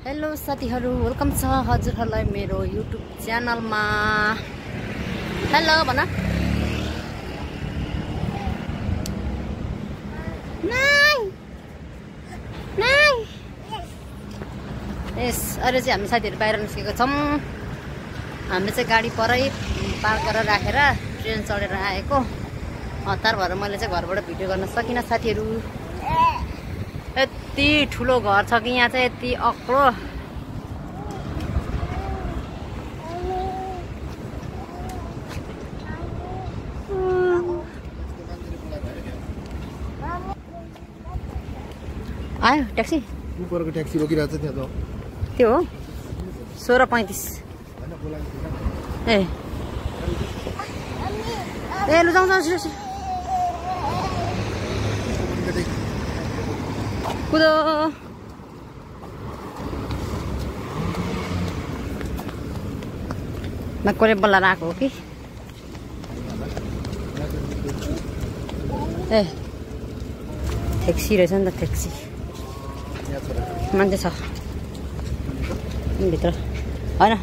Hello साथीहरु, welcome छ हजुरहरुलाई मेरो युट्युब च्यानलमा। हेलो भन। नाइ नाइ यस अहिले चाहिँ हामी साथीहरु बाहिर निस्केको छौं। हामीले चाहिँ गाडी परै पार्क गरेर राखेर ट्रेन चढेर आएको। हतार भएर मैले चाहिँ घरबाट भिडियो गर्न सकिन साथीहरु। यति ठुलो घर छ कि यहाँ चाहिँ यति अक्लो। आयो ट्याक्सी उपरको ट्याक्सी रोकिरहेको छ त्यहाँ त त्यो हो 16:35 ए लु जाउँ छिटो कुदो। कसले बोलाएर आएको हो कि ए ट्याक्सी रहेछ नि त। ट्याक्सी मान्छे छ भित्र होइन,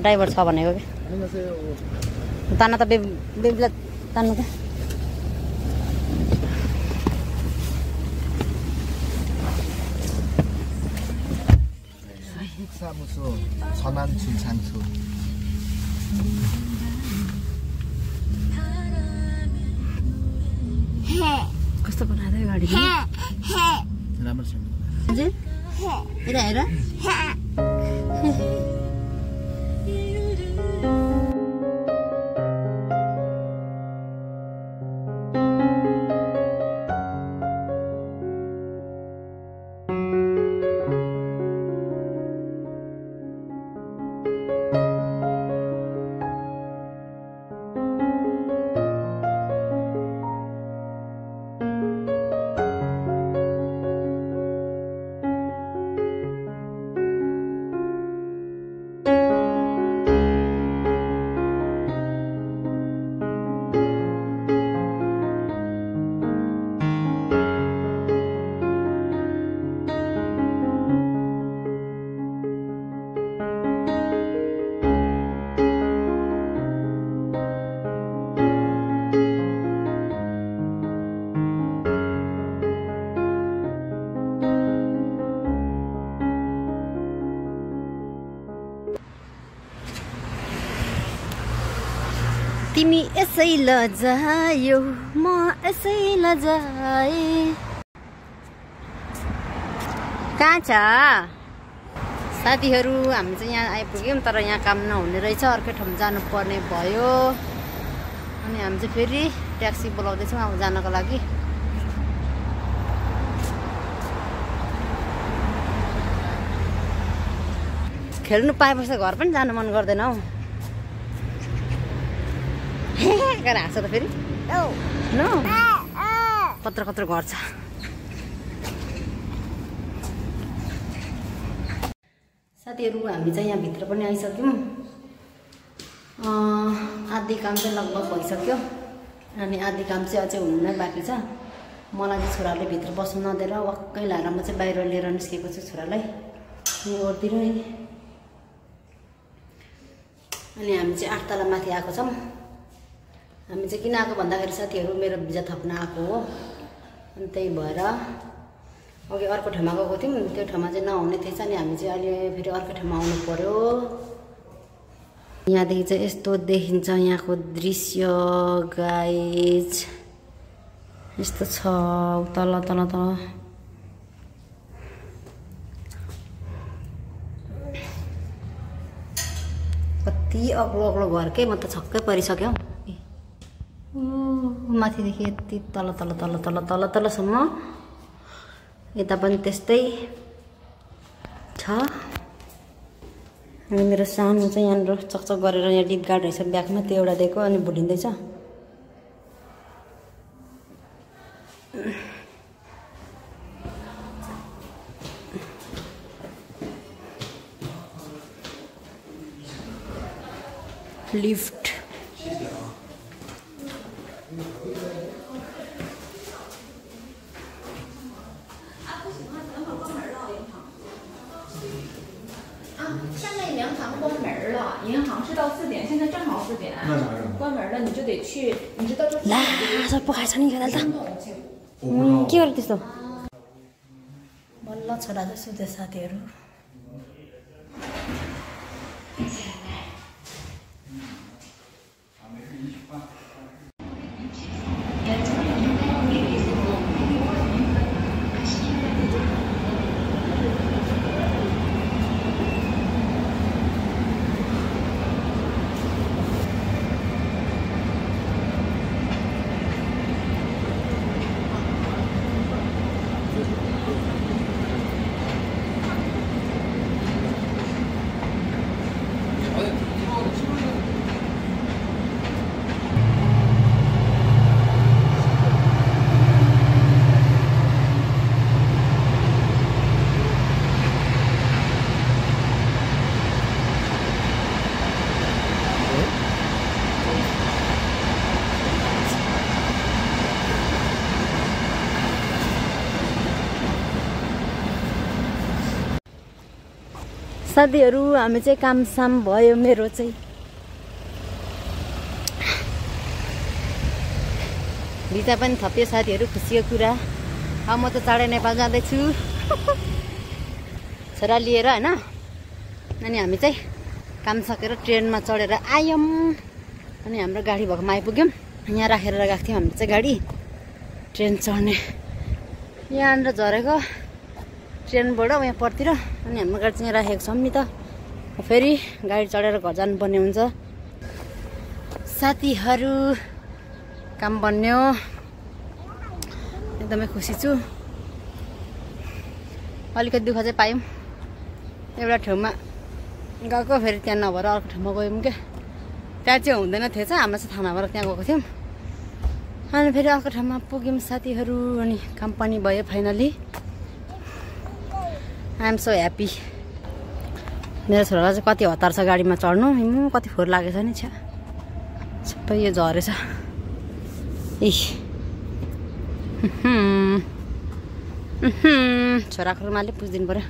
ड्राइभर छ भनेको कि तान्न त बेबीलाई तान्नु क्या। 사무소 전환출산소 कस्तो बनाएको गाडी राम्रो छ हजुर। हेर हेर तिमी यसै लजायौ म यसै लजाए। कहाँ छ साथीहरु? हामी चाहिँ यहाँ आइपुग्यौँ तर यहाँ काम नहुने रहेछ, अर्कै ठाउँ जानुपर्ने भयो। अनि हामी चाहिँ फेरि ट्याक्सी बोलाउँदैछौँ अब जानको लागि। खेल्नु पाएपछि घर पनि जानु मन गर्दैन हौ। गरेर हाँस त फेरि न कत्रो कत्रो घर छ। साथीहरु हामी चाहिँ यहाँ भित्र पनि आइसक्यौँ। आधी काम चाहिँ लगभग भइसक्यो अनि आधी काम चाहिँ अझै हुनु नै बाँकी छ। मलाई चाहिँ छोराले भित्र बस्नु नदिएर वाक्कै लाएर म चाहिँ बाहिर लिएर निस्केको छु छोरालाई ओर्तिर। अनि हामी चाहिँ 8 तला माथि आएको छौँ। हामी चाहिँ किन आएको भन्दाखेरि साथीहरु मेरो भिजा थप्न आएको हो। अनि त्यही भएर अघि अर्को ठाउँमा गएको थियौँ, त्यो ठाउँमा चाहिँ नहुने थिएछ। अनि हामी चाहिँ अहिले फेरि अर्को ठाउँमा आउनु पर्यो। यहाँदेखि चाहिँ यस्तो देखिन्छ यहाँको दृश्य गाइज। यस्तो छ तल तल तल। कति अग्लो अग्लो घर के म त छक्कै परिसक्यो। माथिदेखि यति तल तल तल तल तल तलसम्म। यता पनि त्यस्तै छ। अनि मेरो सानो चाहिँ यहाँनिर चकचक गरेर यहाँ डिप गार्ड रहेछ ब्यागमा, त्यो एउटा दिएको अनि भुलिँदैछ। लिफ्ट 现在粮堂关门了，银行是到4点，现在正好4点。那咋整？关门了，你就得去，你知道这。ला सब पकाएछ नि खेला त के गर्दै त्यस्तो बल्ल छोरा चाहिँ सुते साथीहरू साथीहरू हामी चाहिँ कामसाम भयो मेरो चाहिँ भिजा पनि थप्यो साथीहरू खुसीको कुरा अब म त चाँडै नेपाल जाँदैछु छोरा लिएर हैन अनि हामी चाहिँ काम सकेर ट्रेनमा चढेर आयौँ अनि हाम्रो गाडी भएकोमा आइपुग्यौँ यहाँ राखेर गएको थियौँ हामीले चाहिँ गाडी ट्रेन चढ्ने यहाँनिर झरेको ट्रेनबाट यहाँ परतिर अनि हाम्रो गाडी चाहिँ राखेको छौँ नि त फेरि गाडी चढेर घर जानुपर्ने हुन्छ साथीहरू काम बन्यो एकदमै खुसी छु अलिकति दुःख चाहिँ पायौँ एउटा ठाउँमा गएको फेरि त्यहाँ नभएर अर्को ठाउँमा गयौँ क्या त्यहाँ चाहिँ हुँदैन थिएछ हाम्रो चाहिँ थाहा नभएर त्यहाँ गएको थियौँ अनि फेरि अर्को ठाउँमा पुग्यौँ साथीहरू अनि काम पनि भयो finally I am so happy मेरो छोरालाई चाहिँ कति हतार छ गाडीमा चढ्नु हिँड्नु कति फोहोर लागेछ नि छ्या सबै यो झरेछ ए छोराको रुमाले पुजिदिनु पर्यो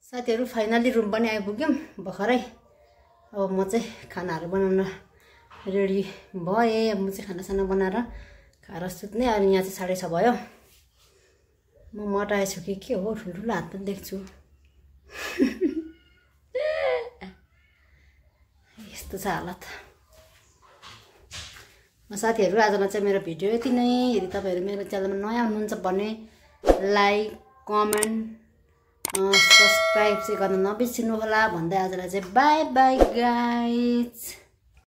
साथीहरू फाइनली रुम पनि आइपुग्यौँ भर्खरै अब म चाहिँ खानाहरू बनाउन रेडी भएँ अब म चाहिँ खानासाना बनाएर खाएर सुत्ने अनि यहाँ चाहिँ 6:30 भयो म मटाएछु कि के हो ठुल्ठुलो हात पनि देख्छु यस्तो छ हालत साथीहरू आजलाई चाहिँ मेरो भिडियो यति नै यदि तपाईँहरू मेरो च्यानलमा नयाँ हुनुहुन्छ भने लाइक कमेन्ट सब्सक्राइब चाहिँ गर्न नबिर्सिनु होला भन्दै आजलाई चाहिँ बाई बाई गाइज।